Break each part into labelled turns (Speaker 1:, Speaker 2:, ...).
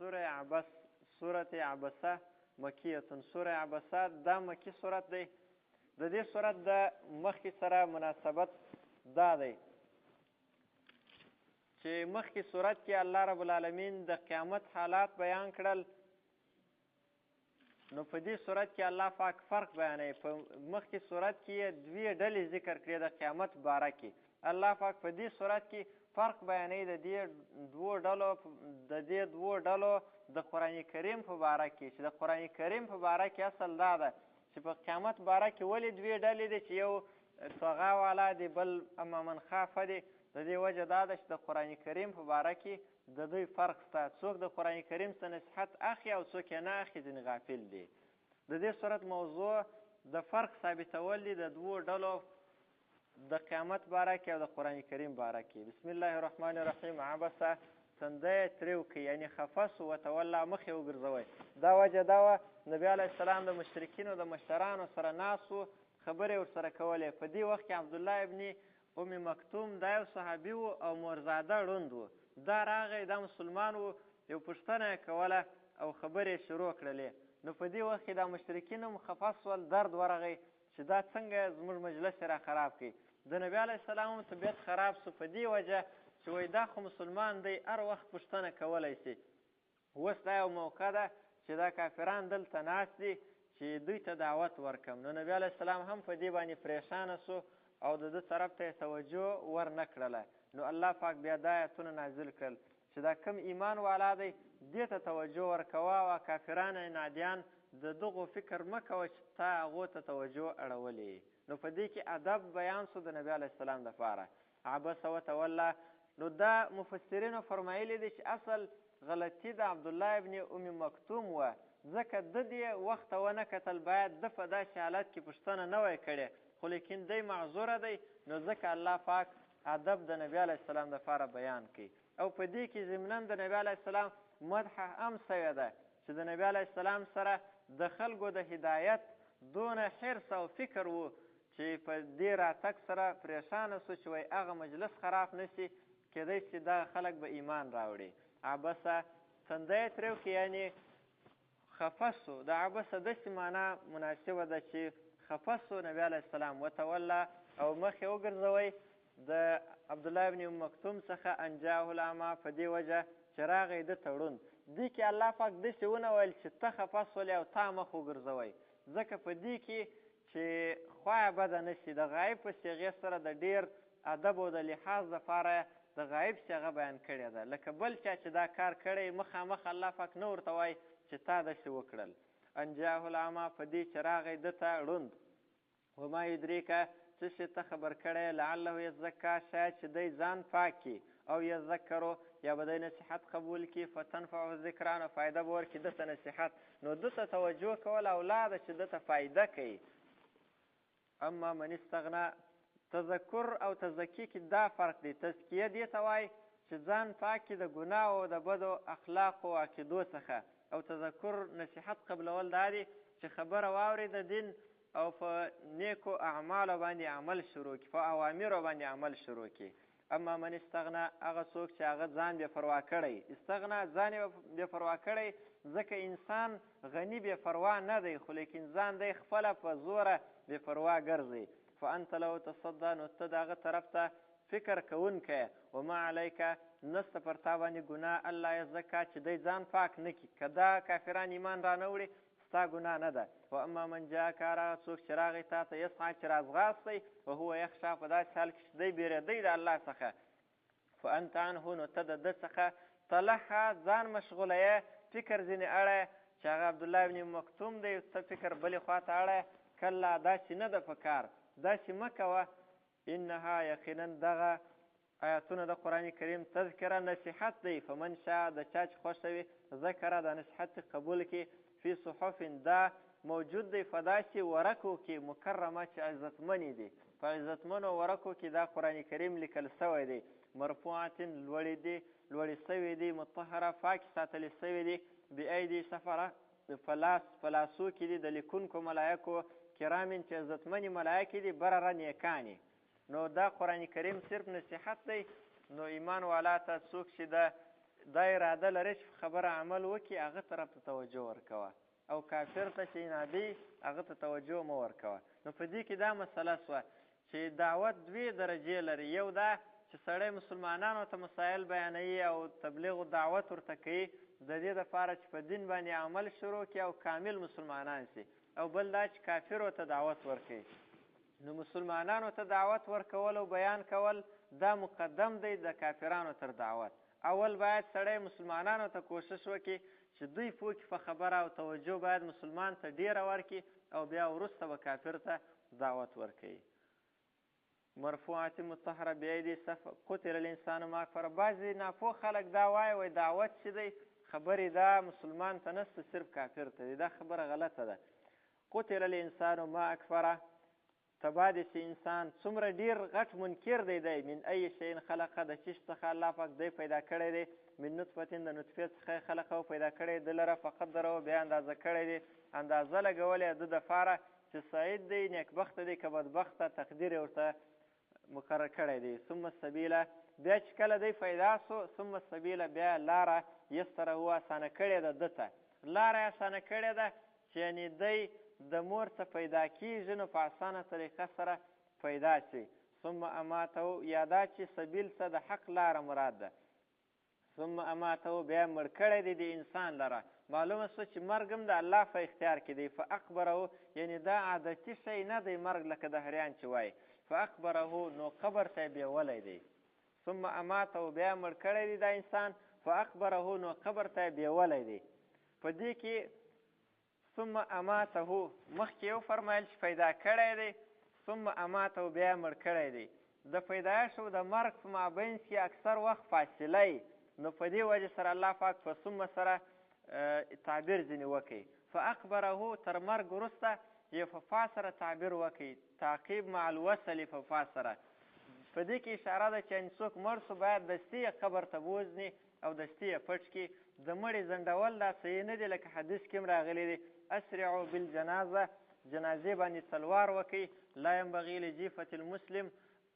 Speaker 1: سوره عبس، سورة عبسه مکیة، سوره عبسه دا مکی سورت دی. د دې سورت د مخکې سره مناسبت دا دی چې مخکې سورت کې الله رب العالمین د قیامت حالات بیان کړل، نو په دې سورت کې الله پاک فرق بیانوي. په مخکې سورت کې یې دوې ډلې ذکر کړې د قیامت باره کې، الله پاک په دې سورت کې فرق بیانوي د دې دوو ډلو، د دې دوو ډلو د قرآن کریم په باره کې، چې د قرآن کریم په باره کې اصل دا ده چې په قیامت باره کې ولې دوې ډلې دي، چې یو طغا والا دی بل اما من خافه دی. د دې وجه دا ده چې د قرآن کریم په باره کې د دوی فرق شته، څوک د قرآن کریم څخه نصیحت اخلي او څوک یې نه اخلي، ځینې غافل دي. د دې سورت موضوع د فرق ثابتول دي د دوو ډلو د قیامت باره کې او د قرآن کریم باره کې. بسم الله الرحمن الرحیم. عبسه تندی یې تریو کړ، یعنې خفه سو، وتولا مخ یې وګرځوی. دا وجه دا وه نبی علیه السلام د مشرکینو د مشرانو سره ناست و، خبرې ورسره کولې. په دې وخت کې عبدالله ابن ام مکتوم دا یو صحابي و او مورزاده ړوند و، دا راغی، دا مسلمان و، یو پوښتنه یې کوله او خبرې یې شروع کړلې. نو په دې وخت کې دا مشرکین هم خفه سول، درد ورغی چې دا څنګه زموږ مجلس یې را خراب کړي. د نبی علیه السلام هم طبیعت خراب سو په دې وجه چې وایي دا خو مسلمان دی، هر وخت پوښتنه کولی سي، اوس دا یو موقع ده چې دا کافران دلته ناست دي چې دوی ته دعوت ورکم. نو نبی علیه السلام هم په دې باندې پریشانه سو او د ده طرف ته یې توجه ور نه کړله. نو الله پاک بیا دا آیتونه نازل کړل چې دا کم ایمان والا دی دې ته توجه ورکوه او کافران عنادیان د دغو فکر مه کوه چې تا هغو ته توجه اړولې. نو په دې کې ادب بیان سو د نبی علیه السلام دپاره. عبس وتولی، نو دا مفسرینو فرمایلی دي چې اصل غلطي د عبدالله ابن ام مکتوم وه، ځکه ده دې وخت ته ونه کتل، باید ده په داسې حالت کې پوښتنه نه وای کړې، خو لیکن دی معذوره دی، نو ځکه الله پاک ادب د نبی علیه السلام دپاره بیان کړي. او په دې کې ضمناً د نبی علیه السلام مدح هم سوې ده چې د نبی علیه السلام سره د خلکو د هدایت دونه حرص او فکر وو چې په دې راتګ سره پرېشانه سو چې وایي هغه مجلس خراب نه سي، کېدای سي دغه خلک به ایمان راوړي. عبسه تندی یې تریو کړ، یعنې خفه سو. د عبسه داسې معنا مناسبه ده چې خفه سو نبی علیه السلام، وتولی او مخ یې وګرځوی د عبدالله ابن ام مکتوم څخه، ان جاءه الاعمی په دې وجه چې راغی ده ته ړوند. دې کې الله پاک داسې ونه ویل چې ته خفه سولې او تا مخ وګرځوی، ځکه په دې کې چې خوا یې بده نه شي، د غایب په صیغې سره د ډېر ادب او د لحاظ لپاره د غایب صیغه بیان کړې ده، لکه بل چا چې دا کار کړی مخامخ الله پاک نه ورته وایي چې تا داسې وکړل. ان جاءه الاعمی په دې چې راغی ده ته ړوند. وما یدریک څه شي ته خبر کړی، لعله یزکا شاید چې دی ځان پاک کړي، او یذکرو یا به دی نصیحت قبول کړي، فتنفعه الذکری نو فایده به ورکړي ده ته نصیحت. نو ده ته توجه کول اولا ده چې ده ته فایده کوي. اما من استغنا، تذکر او تزکی کې دا فرق دی، تزکیه دې ته وایي چې ځان پاک کړي د ګناه او د بدو اخلاقو او عقیدو څخه، او تذکر نصیحت قبلول دا دي چې خبره واوري د دین او په نیکو اعمالو باندې عمل شروع کړي، په اوامرو باندې عمل شروع کړي. اما من استغنا، هغه څوک چې هغه ځان بې پروا کړی، استغنا ځان یې بې پروا کړی، ځکه انسان غني بې پروا نه دی، خو لیکن ځان دی خپله په زوره بې پروا ګرځي. فانت له تصدی، نو ته د هغه طرف ته فکر کوونکی، وما علیک، نشته پر تا باندې ګناه الا یزکا چې دی ځان پاک نه کړي، که دا کافران ایمان رانه وړي ستا ګناه نه ده. واما من جاءک، هر هغه څوک چې راغی تا ته، یسعی چې راځغاستی، وهو یخشی په داسې حال کې چې دی بېرېدی د الله څخه، فانت عنه نو ته د ده څخه تلهی ځان مشغوله یې، فکر ځینې اړی چې هغه عبدالله ابن مکتوم دی، ته فکر بلې خوا ته اړی، کلا داسې نه ده په کار، داسې مه کوه، انها یقینا دغه آیاتونه د قرآن کریم تذکره نصیحت دی، فمن شاء د چا چې خوښه وي ذکره دا نصیحت دې قبول کړي، فی صحف دا موجود دی په داسې ورقو کې مکرمه چې عزتمنې دي، په عزتمنو ورقو کې دا قرآن کریم لیکل شوی دی، مرفوعة لوړې دي، لوړې شوې دي، مطهره پاکې ساتلې شوې دي، بأیدي سفره په لاس په لاسو کې دي د لیکونکو ملایکو کرامین چې عزتمنې ملایکې دي برره نیکانې. نو دا قرآن کریم صرف نصیحت دی، نو ایمان والا ته څوک چې د دا اراده لري چې خبره عمل وکړي، هغه طرف ته توجه ورکوه، او کافر ته چې عنادي هغه ته توجه مه ورکوه. نو په دې کې دا مسله سوه چې دعوت دوې درجې لري، یو دا چې سړی مسلمانانو ته مسایل بیانوي او تبلیغ و دعوت ورته کوي د دې دپاره چې په دین باندې عمل شروع کړي او کامل مسلمانان شي، او بل دا چې کافرو ته دعوت ورکوي. نو مسلمانانو ته دعوت ورکول او بیان کول دا مقدم دی د کافرانو تر دعوت. اول باید سړی مسلمانانو ته کوشش وکړي چې دوی پوه کړي په خبره، او توجه باید مسلمان ته ډیره ورکړي، او بیا وروسته به کافر ته دعوت ورکوي. مرفوعة مطهره بأیدي سفر قتل الانسان ما اکفر. بعضې ناپوه خلک دا وایي، وایي دعوت چې دی خبرې دا مسلمان ته نشته، صرف کافر ته دی. دا خبره غلطه ده. قتل الانسان ما اکفره، تباه دې شي انسان، څومره ډیر غټ منکر دی دی. من ای شیء خلقه، د چیش څخه الله پاک دی پیدا کړی دی. من نطفة، د نطفې څخه خلقه او پیدا کړی ده لره. فقدره، بیا اندازه کړی دی، اندازه لګولې ده دپاره چې سعید دی، نیکبخته دی که بدبخته، تقدیر یې ورته مقرر کړی دی. ثم السبیله، بیا چې کله دی پیدا سو، ثم السبیله بیا لاره یسره اسانه کړې ده ده ته، لاره یې اسانه کړې ده چې یعنې دی د مور څخه پیدا کیږي نو په اسانه طریقه سره پیدا شي. ثم اماته، یا دا چې سبیل څه د حق لاره مراد ده. ثم اماته، بیا مړ کړی دی د انسان لره. معلومه شوه چې مرګ هم د الله په اختیار کې دی. فاقبره، یعنې دا عادتي شی نه دی مرګ لکه دهریان چې وایي. فاقبره، نو قبر ته یې بیولی دی. ثم اماته، بیا مړ کړی دی دا انسان. فاقبره، نو قبر ته یې بیولی دی. په دې کې ثم اماته مخکې یې وفرمایل چې پیدا کړی دی، ثم اماته بیا یې مړ کړی دی. د پیدایښت او د مرګ په مابینځ کې اکثر وخت فاصله وي، نو په دې وجه سره الله پاک په ثم سره تعبیر ځینې وکړي. فاقبره تر مرګ وروسته یې په فا سره تعبیر وکړي، تعقیب مع الوصل په فا سره. په دې کې اشاره ده چې یعنې څوک مړ سو باید دستي یې قبر ته بوځني او دستي یې پټ کړي. د مړي ځنډول دا صحیح نه دي، لکه حدیث کې هم راغلي دي، اسرعوا بالجنازه، جنازې باندې تلوار وکړئ. لا ينبغي لجیفة المسلم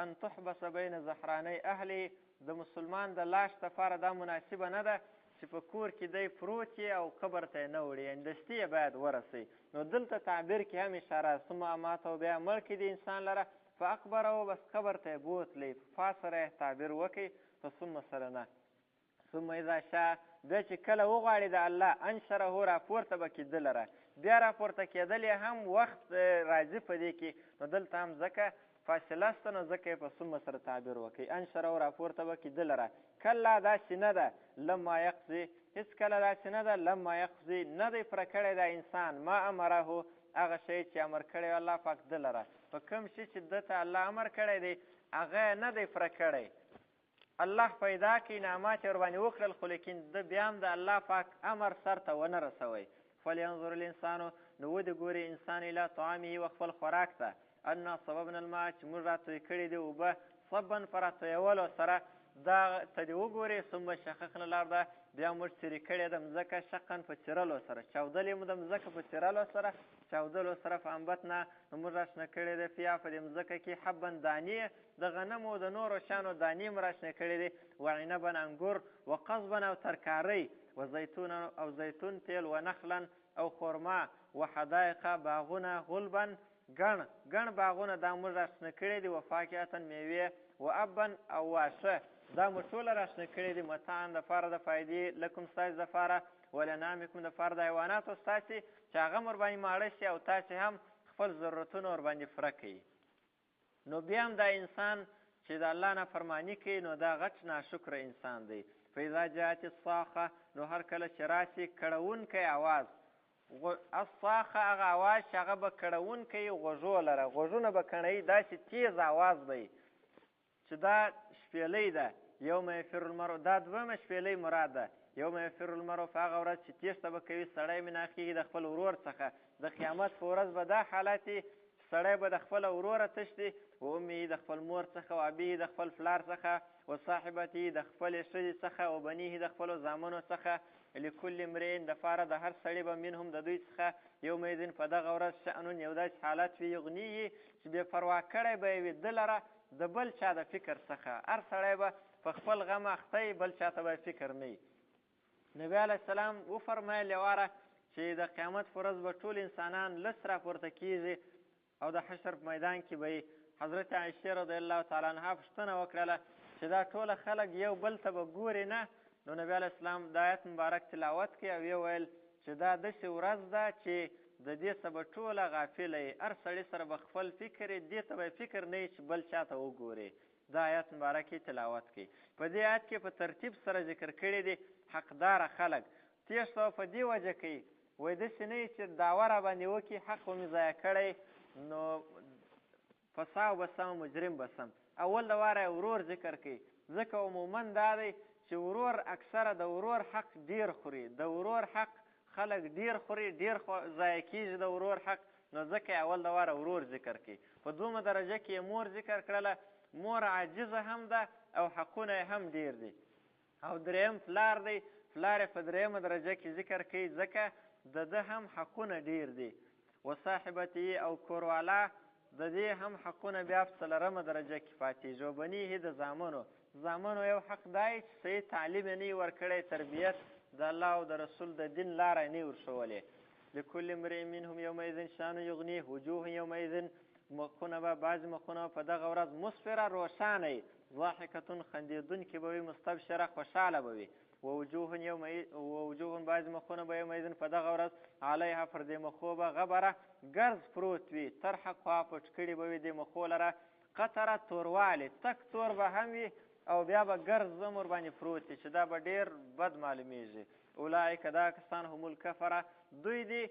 Speaker 1: ان تحبس بین ظهرانی اهله، د مسلمان د لاش دپاره دا مناسبه نه ده چې په کور کې دی پروت یې او قبر ته یې نه وړي، یعنې دستي یې باید ورسوي. نو دلته تعبیر کې هم اشاره، ثم اماته بیا مړ کړي د انسان لره، فاقبره بس قبر ته یې بوتلی، په فا سره یې تعبیر وکړي، په ثم سره نه. ثم اذا شاء، بیا چې کله وغواړي د الله، انشره راپورته به کړي ده لره. بیا راپورته کېدل یې هم وخت راځي په دې کې، نو دلته هم ځکه فاصله شته، نو ځکه یې په ثم سره تعبیر وکړي. انشره راپورته به کړي ده لره. کلا داسې نه ده، لما یقضي، هېڅکله داسې نه ده، لما یقضي نه دی پوره کړی دا انسان، ما امره هغه شی چې امر کړی الله پاک ده لره، په کوم شي چې ده ته الله امر کړی دی هغه نه دی پوره کړی. الله پیدا کړي، انعامات یې ورباندې وکړل، خو لیکن ده بیا هم د الله پاک امر سر ته ونه رسوی. فلینظر الانسان، نو ودې ګوري انسان الی طعامه و خپل خوراک ته، انا صببنا الماء، چې موږ راتوی کړي دي اوبه، صبا په راتویولو سره، دا ته دې وګوري، ثم شققنا الارض، بیا موږ څیرې کړې ده مځکه، شقا په څیرلو سره، چاودلې مو ده مځکه په څیرلو سره، چاودلو سره، فانبتنا، نو موږ راشنه کړې ده فیها په دې مځکه کې حبا دانې، د غنمو او د نورو شیانو دانې مو راشنې کړې دي، وعنبا انګور، وقضبا او ترکارۍ، وزیتونا او زیتون تېل، ونخلا او خرما، وحدایق باغونه، غلبا ګڼ ګڼ باغونه دا موږ راشنه کړي دي، وفاکهة مېوې، وابا او واښه دا مو ټوله راشنه کړي دي، متاعا دپاره د فایدې، لکم ستاسې دپاره، ولانعامکم دپاره د حیواناتو ستاسې چې هغه هم ورباندې ماړه شي او تاسې هم خپل ضرورتونه ورباندې پوره کړئ. نو بیا هم دا انسان چې د الله نافرماني کوي نو دا غټ ناشکره انسان دی. فاذا جاءت الصاخه، نو هر کله چې راسي کړوونکی اواز، الصاخه هغه اواز چې هغه به کړوونکی غوږو لره، غوږونه به کڼوي، داسې تیز اواز به وي چې دا شپېلۍ ده. یوم یفر المرء، دا دویمه شپېلۍ مراد ده. یوم یفر المرء، په هغه ورځ چې تېښته به کوي سړی من اخیه د خپل ورور څخه. د قیامت په ورځ به دا حالت وي چې سړی به د خپله وروره تښتي، و امه د خپل مور څخه، و ابیه د خپل پلار څخه، و صاحبته د خپلې ښځې څخه، و بنیه د خپلو زامنو څخه، لکل امرئ دپاره د هر سړي به منهم د دوی څخه یومئذ په دغه ورځ شأن یو داسې حالت وي یغنیه چې بې پروا کړی به یې وي ده لره د بل چا د فکر څخه. هر سړی به په خپل غم اخته وي، بل چا ته به فکر نه وي. نبی علیه السلام وفرمایل یواره چې د قیامت پر ورځ به ټول انسانان لس راپورته کیږي او د حشر په میدان کې به حضرت عائشه رضی الله تعالی عنها پوښتنه وکړله چې دا ټوله خلک یو بل ته به ګوري نه؟ نو نبی علیه السلام د آیت مبارک تلاوت کوي او یې ویل چې دا داسې ورځ ده چې د دې څه به ټوله غافله یې، هر سړي سره به خپل فکر یې، دې ته به فکر نه وي چې بل چا ته وګوري. دا آیت مبارک یې تلاوت کړي. په دې آیت کې په ترتیب سره ذکر کړي دي حقداره خلک تېښته به په دې وجه کوي، وایي داسې نه وي چې دعوه راباندې وکړي، حق به مې ضایع کړی نو فساو به سم، مجرم به سم. اول د واره یې ورور ذکر کوي، ځکه عموما دا دی چې ورور اکثره د ورور حق ډېر خوري، د ورور حق خلک ډېر خوري، ډېر ضایع کېږي د ورور حق، نو ځکه یې اول د واره ورور ذکر کوي. په دومه درجه کې یې مور ذکر کړله، مور عاجزه هم ده او حقونه یې هم ډېر دي. او دریم پلار دی، پلار یې په دریمه درجه کې ذکر کوي، ځکه د ده هم حقونه ډېر دي. وصاحبته او کوروالا د دې هم حقونه بیا په څلورمه درجه کې پاتېږي. وبنیه د زامنو، زامنو یو حق دا دی چې صحیح تعلیم یې نه وي ورکړی، تربیت د الله او د رسول د دین لاره یې نه وي ورښوولې. لکل امرئ منهم یومئذ شأن یغنیه وجوه یومئذ، مخونه به بعضې مخونه به په دغه ورځ مسفره روښانه وي، ضاحکة خندېدونکې به وي، مستبشره خوشحاله به وي. ووجوه ووجوه بعضې مخونه به یومئذ په دغه ورځ علیها پر دې مخو به غبره ګرز پروت وي، ترحقها پټ کړي به وي دې مخو لره قطره توروالی، تک تور به هم وي او بیا به ګرز هم ورباندې پروت وي چې دا به ډېر بد معلومیږي. اولئک دا کسان هم الکفره دوی دي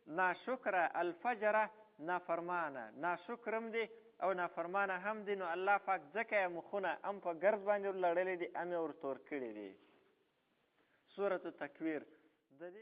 Speaker 1: ناشکره الفجره نافرمانه، ناشکرم دي او نافرمانه هم دي، نو الله پاک ځکه یې مخونه هم په ګرز باندې ورلړلي دي هم یې ورتور کړي دي. سورة التکویر د دې.